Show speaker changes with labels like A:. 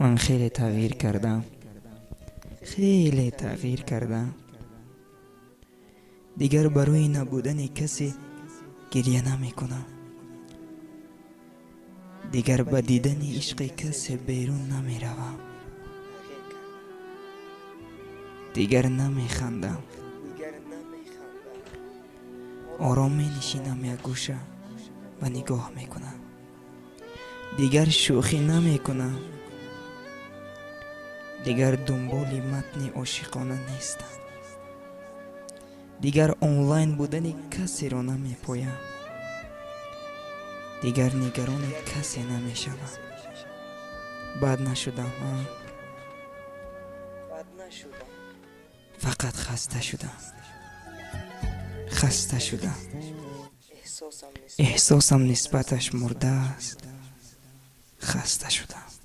A: Ман хеле тағйир кардам, хеле тағйир кардам. Дигар барои набудани касе гирья намекунам. Дигар ба дидани ишқи касе берун намеравам. Дигар намехандам. Ором менишинам як гӯша ва нигоҳ мекунам. Дигар шӯхӣ намекунам. Дигар дунболи матни ошиқона нестам. Дигар онлайн будани касеро намепоям. Дигар нигарони касе намешавам. Бад нашудам, а? Фақат хаста шудам. Хаста шудам. Эҳсосам нисбаташ мурдааст. Хаста шудам.